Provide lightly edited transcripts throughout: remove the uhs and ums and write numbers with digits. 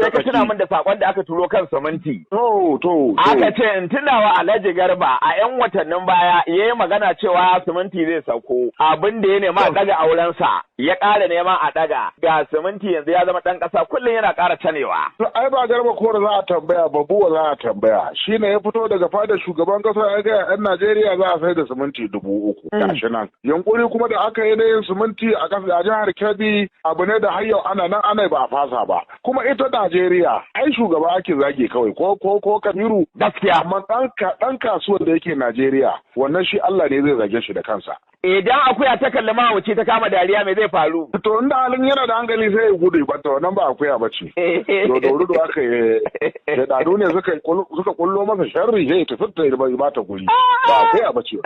Sai ka tuna min da sakon da aka turo kan siminti. To. Aka ce in tunawa Alhaji Garba a 'yan watannin baya ya yi magana cewa siminti zai sauko. Abin da ya nema a ɗaga aurensa ya ƙara nema a ɗaga. Ga siminti yanzu ya zama ɗan ƙasa, kullum yana ƙara canewa. To ai ba Garba Kore za a tambaya ba, Buwa za a tambaya. Shi ne ya fito daga fadar shugaban kasa ya ga 'yan Najeriya za a sai da siminti 3,000. Gashi nan. Yunkuri kuma da aka yi na yin siminti a ƙasa a jihar Kebbi abu ne da har yau ana nan ana ba a fasa ba. Kuma ita Najeriya ai shugaba ake zage kawai, ko Kabiru. Gaskiya. Amma ɗan kasuwar da yake Najeriya, wannan shi Allah ne zai zage shi da kansa. Idan akuya ta kalli mahauci ta kama dariya, me zai faru? To inda halin yana da hankali sai ya gudu, ba ta wannan ba akuya ba ce. To da wuri aka yi shaidanu ne suka kullo masa sharri, sai ya tafi ta ba ta guri. Ba akuya ba ce.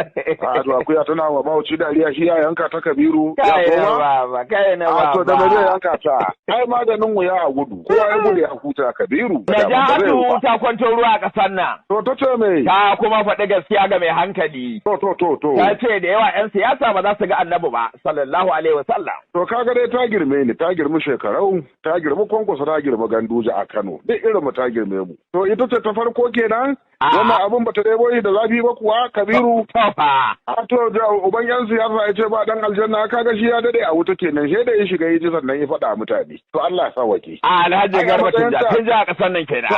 A to akuya tana wa mahauci dariya, shi ya yanka ta, Kabiru? Ya koma? Kai na. A to da ba zai yanka ta. Ai maganin wuya a gudu. Kowa ya gudu ya huta, Kabiru. Najatu ta kwanto ruwa a ƙasar nan. To ta ce mai? Ta kuma faɗi gaskiya ga mai hankali. To. Ta ce da yawa 'yan siyasa ba za su ga Annabi ba, sallallahu alaihi wasallam. To kaga dai ta girme ni, ta girmi Shekarau, ta girmi Kwankwaso, ta girmi Ganduje a Kano. Duk irin mu ta girme mu. To ita ce ta farko kenan? Wannan abun bata ɗebo shi da zafi ba kuwa, Kabiru? Tofa. A to uban yan siyasa ya ce ba dan aljanna, kaga shi ya dade a wuta kenan, sai da ya shiga ya ji sannan ya faɗa mutane. To Allah ya sawake. Alhaji Garba Tinja, Tinja a ƙasar nan kenan.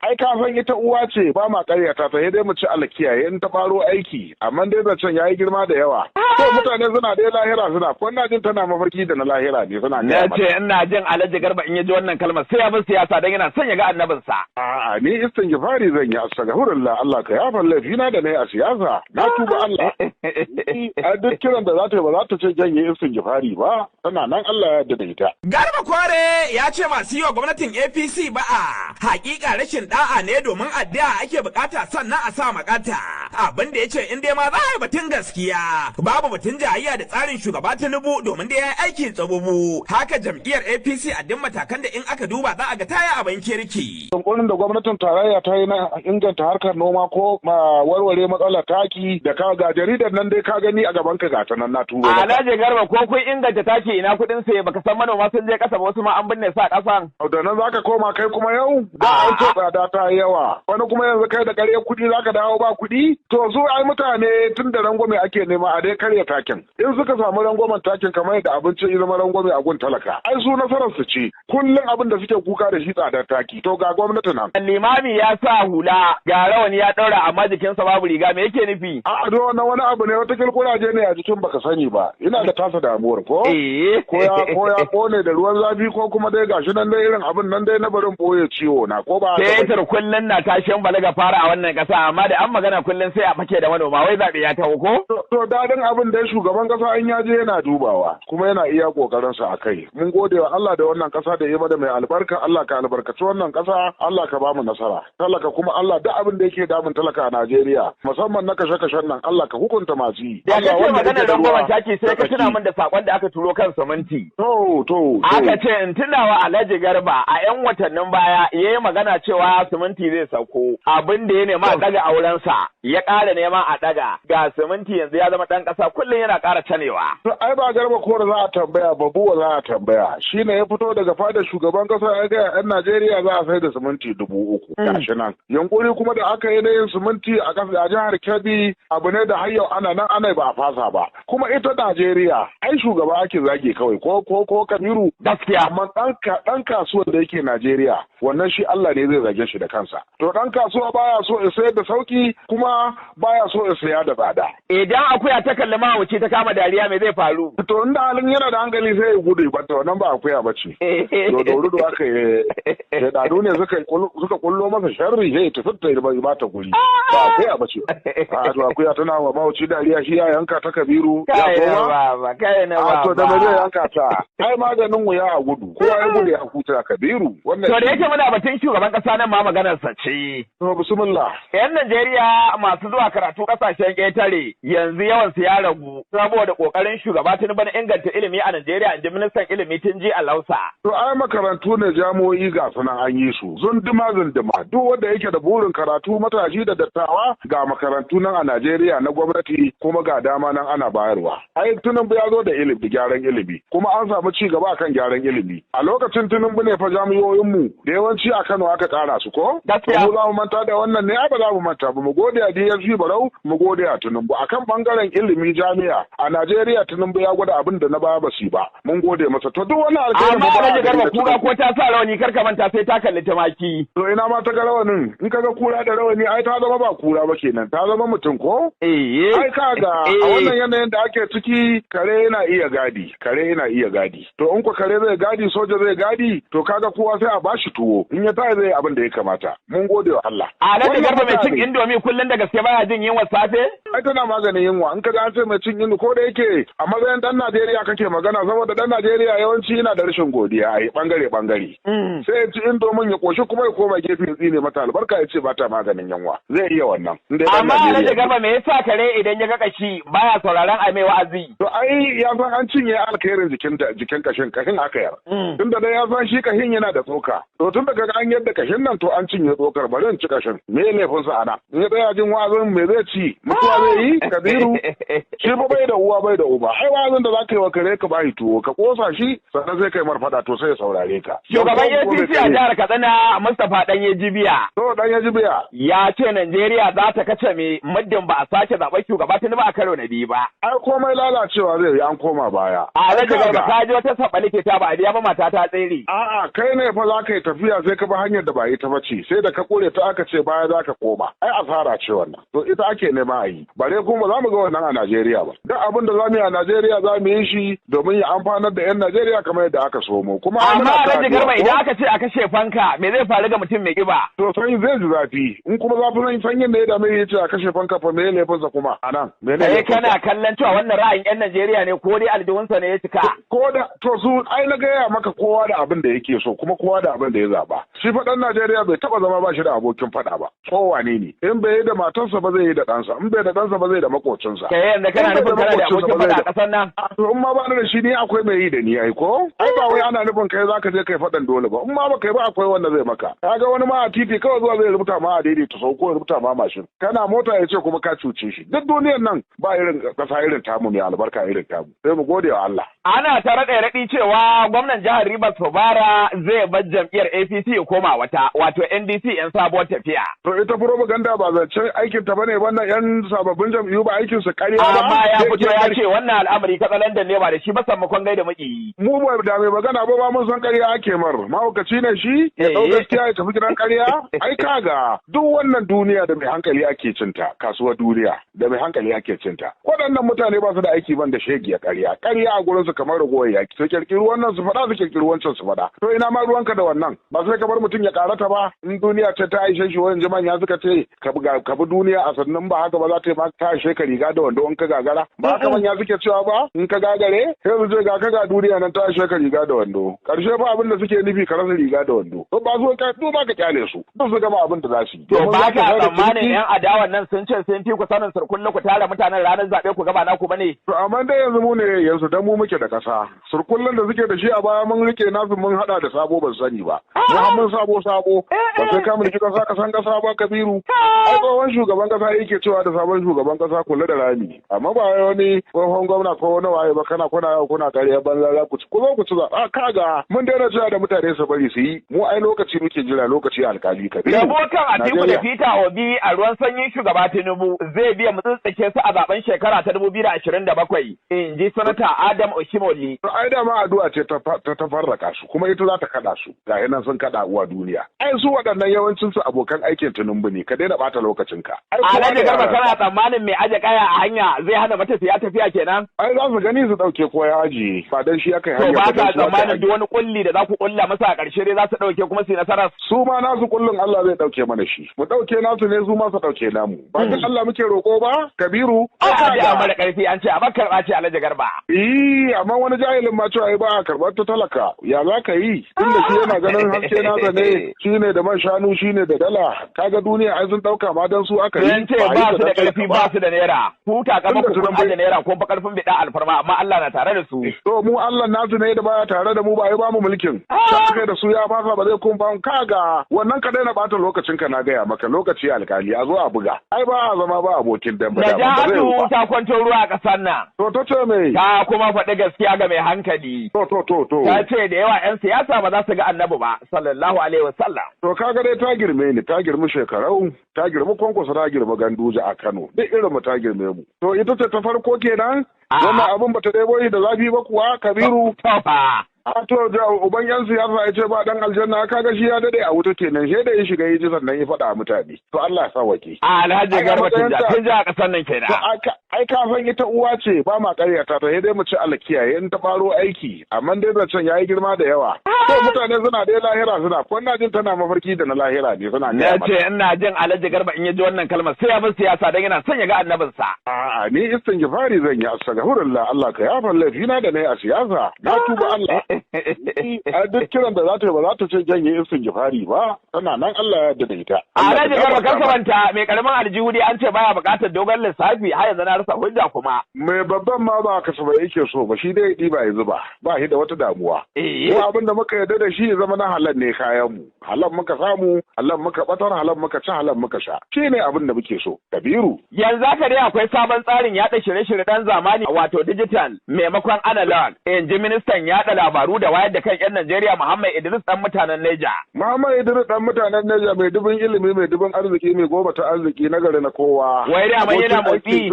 Ai ka san ita uwa ce, ba ma ƙaryata ta, sai dai mu ci Allah kiyaye in ta faro aiki, amma dai zancen yayi girma da yawa. To mutane suna dai lahira suna ko ina jin tana mafarki da na lahira ne suna Na ce ina jin Alhaji Garba in ya ji wannan kalmar sai ya bi siyasa dan yana son ya ga annabinsa. A'a, ni istighfari zan yi, astaghfirullah, Allah ka yafa laifina da nayi a siyasa. Na tuba Allah. A duk kiran da za ta yi ba za ta ce janye istighfari ba, tana nan Allah ya yarda da ita. Garba Kore ya ce masu yi wa gwamnatin APC ba'a hakika rashin da'a ne, domin addu'a ake bukata sannan a sa makata. Abin da ya ce in dai ma za a yi batun gaskiya, babu batun jayayya da tsarin shugaba Tinubu, domin da ya yi aiki tsabubu. Haka jam'iyyar APC a duk matakan da in aka duba za a ga taya abin kirki. Yunkurin da gwamnatin tarayya ta yi na inganta harkar noma ko ma warware matsalar taki da ka ga jaridar nan dai ka gani a gaban ka, gata nan na turo maka. Alhaji Garba, ko kun inganta taki, ina kuɗin saye? Baka san manoma sun je ƙasa ba, wasu ma an binne su a ƙasan? Da nan zaka koma kai kuma yau da an ce tsada ta yi yawa. Wani kuma yanzu kai da ƙarya kuɗi zaka dawo ba kuɗi? To su ai mutane tun da rangwame ake nema a dai karya takin. In suka samu rangwamen takin kamar yadda abinci ya zama rangwame a gun talaka, ai su nasarar su ce. Kullum abin da suke kuka da shi tsadar taki. To ga gwamnati nan. Limami ya sa hula ga rawani ya ɗaura, amma jikinsa babu riga, me yake nufi? A do wannan wani abu ne, wata kuraje ne a jikin, baka sani ba. Ina da tasa damuwar ko? Ko ya kone da ruwan zafi, ko kuma dai gashi nan dai irin abin nan dai na barin boye ciwo na, ko ba haka ba? Fetur kullum na tashin balaga fara a wannan ƙasa, amma da an magana kullum sai a fake da manoma, wai zaɓe ya taho ko? To dadin abin da shugaban kasa in ya je yana dubawa kuma yana iya kokarin sa akai. Mun gode wa Allah da wannan kasa da ya bada mai albarka. Allah ka albarkaci wannan kasa, Allah ka bamu nasara. Talaka kuma Allah, duk abin da yake damun talaka a Najeriya, musamman na kashe-kashen nan, Allah ka hukunta masu yi. Da Allah kace wanda maganar yake da ruwa rangwamen taki sai ka da tuna tsaki. min da sakon da aka turo kan siminti. To. Aka ce in tunawa Alhaji Garba a 'yan watannin baya ya yi magana cewa siminti zai sauko. Abin da ya nema a ɗaga aurensa ya ƙara nema a ɗaga. Ga siminti yanzu ya zama ɗan ƙasa, kullum yana ƙara canewa. To ai ba Garba Kore za a tambaya ba, Buwa za a tambaya. Shi ne ya fito daga fadar shugaban kasa ya ga 'yan Najeriya za a sai da siminti 3,000. Gashi nan. Yunkuri kuma da aka yi na yin siminti a ƙasa a jihar Kebbi abu ne da har yau ana nan ana ba a fasa ba. Kuma ita Najeriya ai shugaba ake zage kawai, ko Kabiru? Gaskiya. Amma ɗan kasuwar da yake Najeriya, wannan shi Allah ne zai zage shi da kansa. To ɗan kasuwa baya so ya sayar da sauki kuma baya so ya saya da tsada. Idan akuya ta kalli mahauci ta kama dariya, me zai faru? To inda halin yana da hankali sai ya gudu, ba ta wannan ba akuya ba ce. To da wuri da aka yi shaidanu ne suka kullo masa sharri, sai ya tafi ta ba ta guri. Ba akuya ba ce. A to akuya tana wa mahauci dariya, shi ya yanka ta, Kabiru? Ya Kai na koma? baba, kai na A to da ba zai baba. yanka ta. Ai maganin wuya a gudu. Kowa ya gudu ya huta, Kabiru. Wannan To da yake muna batun shugaban kasa nan ma ma maganar sa ce. To bismillah. 'Yan Najeriya masu zuwa karatu kasashen ƙetare yanzu yawan su ya ragu saboda ƙoƙarin shugaba Tinubu na inganta ilimi a Najeriya, inji ministan ilimi Tunji Alausa. To ai makarantu ne jami'o'i ga sunan an yi su zunduma zunduma, duk wanda yake da burin karatu, matashi da dattawa, ga makarantu nan a Najeriya na gwamnati, kuma ga dama nan ana bayarwa. Ai Tinubu ya zo da ilimi, gyaran ilimi, kuma an samu ci gaba akan gyaran ilimi. A lokacin Tinubu ne fa jami'o'in mu da yawanci a Kano aka kara su ko? Gaskiya. Mu za mu manta da wannan ne? Ai ba za mu manta ba. Mu gode a DSP Barau, mu gode a Tinubu. Akan bangaren ilimi jami'a a Najeriya, Tinubu ya gwada abin da na baya ba su ba. Mun gode masa. To duk wannan alkhairi Amma Alhaji Garba, kura ko ta sa rawani, kar ka manta sai ta kalli tumaki. To ina ma ta ga rawanin? In ka ga kura da rawani, ai ta zama ba kura ba kenan, ta zama mutum ko? Eh. Ai kaga a wannan yanayin da ake ciki, kare yana iya gadi, kare yana iya gadi. To in ko kare zai gadi, soja zai gadi, to kaga kowa sai a bashi tuwo. In ya tayi zai abin da ya kamata. Mun gode wa Allah. Alhaji Garba, mai cin Indomie kullum da gaske baya jin yunwa safe? Ai tana maganin yunwa. In ka ga an ce mai cin yunwa, ko da yake a matsayin dan Najeriya kake magana, saboda dan Najeriya yawanci yana da rashin godiya ai bangare bangare. Sai ya ci Indomin ya koshi, kuma ya koma gefe ya tsine mata albarka, ya ce ba ta maganin yunwa. Zai iya wannan. Amma Alhaji Garba, me yasa kare idan ya ga kashi baya sauraron a mai wa'azi? To ai ya san an cinye alkhairin jikin jikin kashin, kashin aka yar. Tunda dai ya san shi kashin yana da tsoka. To tun da kaga an yadda kashin nan, to an cinye tsokar, bari in ci kashin. Me laifin sa ana? In ya tsaya jin wa'azin, me zai ci? Mutuwa zai yi, Kabiru? Shi fa bai da uwa bai da uba. Ai wa'azin da za ka yi wa kare, ka bashi tuwo, ka kosa shi, sannan sai kai marfada, to sai ya saurare ka. Shugaban APC a jihar Katsina, Mustapha Danye Jibiya. To Danye Jibiya. Ya ce Najeriya za ta kace me muddin ba a sake zaɓen shugaba Tinubu a karo na biyu ba. Ai komai lalacewa zai yi, an koma baya. A rage Garba, ka ji wata saɓali ke ta ba a biya ba, mata ta tsere. A'a, kai ne fa za ka yi tafiya sai ka bi hanyar da ba ita ba ce, sai da ka kure ta aka ce baya za ka koma. Ai asara ce wannan. To ita ake nema a yi. Bare kuma za mu ga wannan a Najeriya ba. Duk abin da za mu yi a Najeriya, za mu yi shi domin ya amfanar da 'yan Najeriya kamar yadda aka so mu. Kuma amma Alhaji Garba, idan aka ce a kashe fanka, me zai faru ga mutum mai kiba? To sanyi zai ji zafi. In kuma zafin sanyin ne ya dame ya ce a kashe fanka fa, me laifinsa kuma a nan? Me ne? Kana kallon cewa wannan ra'ayin 'yan Najeriya ne ko dai aljihunsa ne ya cika? Ko da to su ai na gaya maka, kowa da abin da yake so, kuma kowa da abin da ya zaba. Shi fa dan Najeriya bai taba zama ba shi da abokin faɗa ba. Kowane ne. In bai yi da matarsa ba, zai yi da ɗansa. In bai da ɗansa ba, zai da makocinsa. Kai yanzu kana nufin kana da abokin faɗa a ƙasar nan? To in ma ba ni da shi, ni akwai mai yi da ni ai ko? Ai ba wai ana nufin kai zaka je kai faɗan dole ba. In ma ba kai ba, akwai wanda zai maka. Kaga wani ma a titi kawai zuwa zai rubuta ma a daidaita sau ko ya rubuta ma mashin. Kana mota ya ce kuma ka cuce shi. Duk duniyar nan ba irin ƙasa irin tamu mai albarka irin tamu. Sai mu gode wa Allah. Ana ta raɗe raɗi cewa gwamnan jihar Rivers Fubara zai bar jam'iyyar APC ya koma wata, wato NDC 'yan sabuwar tafiya. To ita propaganda ba zancen aikin ta bane wannan, 'yan sababbin jam'iyyu ba aikin su ƙarya ba. Amma ya fito ya ce wannan al'amari katsalandan ne ba da shi ba, sammakon gaida maki. Mu ba da mai magana ba, ba mun san ƙarya ake mar. Mahaukaci ne shi ya ɗau gaskiya ya tafi gidan ƙarya. Ai kaga duk wannan duniya da mai hankali ake cinta, kasuwar duniya da mai hankali ake cinta. Waɗannan mutane ba su da aiki ban da shegiya ƙarya. Ƙarya a gurin su kamar ragowar yaki. Su kirkiri wannan su faɗa, su kirkiri wancan su faɗa. To ina ma ruwanka da wannan? Ba sai ka bar mutum ya karata ba. In duniya ce ta aishe shi, wani manya suka ce ka bi duniya a sannan, ba haka ba za ta yi ta aishe ka riga da wando in ka gagara. Ba haka manya suke cewa ba? In ka gagare sai su ce ga ka ga duniya nan ta aishe ka riga da wando. Karshe fa abin da suke nufi ka rasa riga da wando. To ba su ka ba ka kyale su. Duk su gama abin da za su yi. To ba ka tsammanin 'yan adawan nan sun ce sun fi ku sanin surkullu, ku tara mutanen ranar zaɓe ku gaba naku bane? To amma dai yanzu mu ne yanzu dan mu muke da ƙasa. Surkullen da suke da shi a baya mun rike nasu, mun hada da sabo, ban sani ba. Mu mun sabo sabo. Ba sai ka mulki kasa ka san kasa ba, Kabiru. Ai tsohon shugaban kasa yake cewa da sabon shugaban kasa kula da rami. Amma ba wai wani tsohon gwamna ko wani waye ba, kana kuna yau kuna kariya banza, za ku ci. Ku zo ku ci zaɓa. Kaga mun daina cewa da mutane su bari su yi. Mu ai lokaci muke jira, lokaci alkali, Kabiru. Yabo kan Atiku da Peter Obi a ruwan sanyin shugaba Tinubu zai biya mutsutsuke su a zaben shekara ta 2027, in ji Sanata Adam Oshiomhole. To ai dama addu'a ce ta ta farraka su, kuma ita za ta kada su. Ga nan sun kada uwa duniya. Ai su waɗannan yawancin su abokan aikin Tinubu ne, ka daina bata lokacinka. Alhaji Garba, kana tsammanin mai aje kaya a hanya zai hana matafiya tafiya kenan? Ai za su gani su dauke ko ya ajiye. Ba dan shi aka yi hanya. To ba ka tsammanin duk wani kulli da za ku kulla masa a ƙarshe dai za su dauke kuma su yi nasara? Su ma nasu kullun Allah zai dauke mana shi. Mu dauke nasu ne, su ma su dauke namu. Ba duk Allah muke roko ba, Kabiru. Ai a mara karfi an ce a bakar ce, Alhaji Garba. Eh, amma wani jahilin ma cewa ba a karɓar ta talaka. Ya za ka yi? Tunda shi yana ganin haske nasa ne, shi ne shine da man shanu, shine da dala. Kaga duniya ai sun dauka ma dan su aka yi. Sun ce ba su da karfi, ba su da naira. Huta kama ku kun aje naira ko fa karfin bida alfarma, amma Allah na tare da su. To mu Allah nasu ne da baya tare da mu ba ya ba mu mulkin. Sai da su ya fasa ba zai kun ba kaga wannan ka daina bata lokacin ka, na gaya maka lokaci alkali a zo a buga. Ai ba a zama ba abokin dambe da ba zai Najatu ta kwanto ruwa a ƙasar nan. To ta ce me? Ta kuma faɗi gaskiya ga mai hankali. To to to to. Ta ce da yawa 'yan siyasa ba za su ga annabi ba sallallahu alaihi wasallam. To kaga dai ta girme ni, ta girmi Shekarau, ta girmi Kwankwaso, ta girmi Ganduje a Kano. Duk irin mu ta girme mu. To ita ce ta farko kenan? Wannan abin bata ɗebo da zafi ba kuwa, Kabiru? To fa. A to uban yan siyasa ya ce ba dan aljanna, kaga shi ya dade a wuta kenan, sai da ya shiga ya ji sannan ya faɗa mutane. To Allah ya sa wake. Alhaji Garba Tinja, Tinja a ƙasar nan kenan. Ai ka san ita uwa ce ba ma ƙaryata ta, sai dai mu ci Allah kiyaye in ta faro aiki, amma dai zancen yayi girma da yawa. To mutane suna dai lahira suna ko ina jin tana mafarki da na lahira ne suna Na ce ina jin Alhaji Garba in ya ji wannan kalmar sai ya bar siyasa dan yana son ya ga annabinsa. A'a, ni istighfari zan yi, astaghfirullah, Allah ka yafa laifina da nayi a siyasa. Na tuba Allah. A duk kiran da za ta yi ba za ta ce janye istighfari ba, tana nan Allah ya yarda da ita. Alhaji Garba kar ka manta mai karamin aljihu dai an ce baya buƙatar dogon lissafi, har yanzu na rasa hujja kuma. Mai babban ma ba kasafai yake so ba, shi dai ɗiba ya zuba ba shi da wata damuwa. Ko abin da muka yarda da shi ya zama na halal ne kayan mu. Halal muka samu, halal muka batar, halal muka ci, halal muka sha. Shi ne abin da muke so. Kabiru. Yanzu haka dai akwai sabon tsarin yaɗa shirye-shirye ɗan zamani wato digital maimakon analog. In ji ministan yaɗa labaru da wayar da kan 'yan Najeriya Muhammad Idris ɗan mutanen Neja. Muhammad Idris ɗan mutanen Neja mai dubin ilimi, mai dubin arziki, mai goma ta arziki na gari na kowa. Wai da mai yana motsi.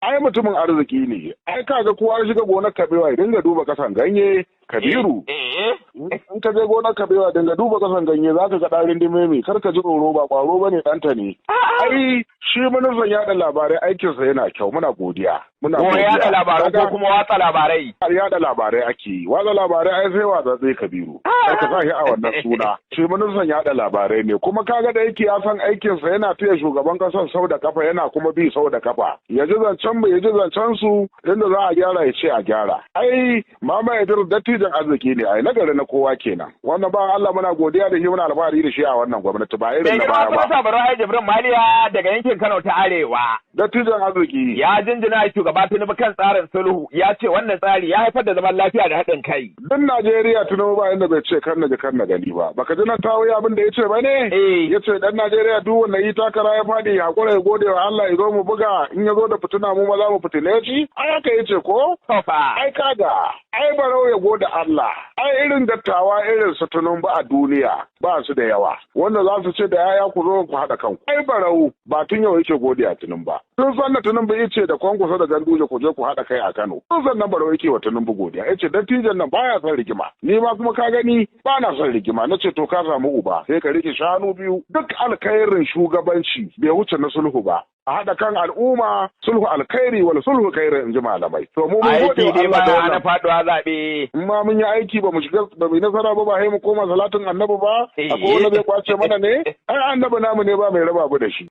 Ai mutumin arziki ne. Ai kaga kowa ya shiga gonar kabewa ya dinga duba kasan ganye. Kabiru. In ka je gonar kabewa dinga duba kasan ganye za ka ga ɗarin dimemi, kar ka ji tsoro, ba ƙwaro ba ne, ɗanta ne. Ai shi ministan yaɗa labarai aikinsa yana kyau, muna godiya. Muna godiya. Yaɗa labarai ko kuma watsa labarai? Yaɗa labarai ake yi. Watsa labarai ai sai watsa zai, Kabiru. Kar ka sa shi a wannan suna. Shi ministan yaɗa labarai ne kuma kaga da yake ya san aikinsa, yana taya shugaban ƙasar sau da kafa, yana kuma bi sau da kafa. Ya ji zancen mu, ya ji zancen su, inda za a gyara ya ce a gyara. Ai Mama Idris dattijan arziki ne, ai nagari na kowa kenan. Wannan ba Allah muna godiya da shi, muna alfahari da shi a wannan gwamnati ba irin na baya ba. Mai girma Jibrin Maliya daga yankin Kano ta Arewa. Dattijan arziki. Ya jinjina shugaba Tinubu kan tsarin sulhu, ya ce wannan tsari ya haifar da zaman lafiya da haɗin kai. Duk Najeriya Tinubu ba inda bai ce kan na ji kan na gani ba. Baka ji nan tawo abin da ya ce ba ne? Ya ce dan Najeriya duk wanda yi takara ya faɗi hakura ya gode wa Allah ya zo mu buga, in ya zo da fitina mu ma za mu fitile shi. Ai haka ya ce ko? Ai kaga ai barau ya gode Allah. Ai irin dattawa irin su Tinubu a duniya ba su da yawa. Wanda za su ce da yaya ku zo ku haɗa kanku. Ai barau ba tun yau yake gode a Tinubu ba. Tun san da Tinubu ya ce da Kwankwaso da Ganduje ku je ku haɗa kai a Kano. Tun san nan barau yake wa Tinubu godiya. Ya ce dattijan nan baya son rigima. Ni ma kuma ka gani ba na son rigima. Na ce to ka samu uba sai ka rike shanu biyu. Duk alkhairin shugabanci bai wuce na sulhu ba. A haɗa kan al'umma, sulhu alkhairi wal sulhu khairu, in ji malamai. To mu mun gode wa Allah da wannan. Faduwa zaɓe. In ma mun yi aiki ba mu shiga ba mu yi nasara ba, ba sai mu koma salatin annabi ba. Akwai wanda zai kwace mana ne? Ai annabi namu ne, ba mai raba mu da shi.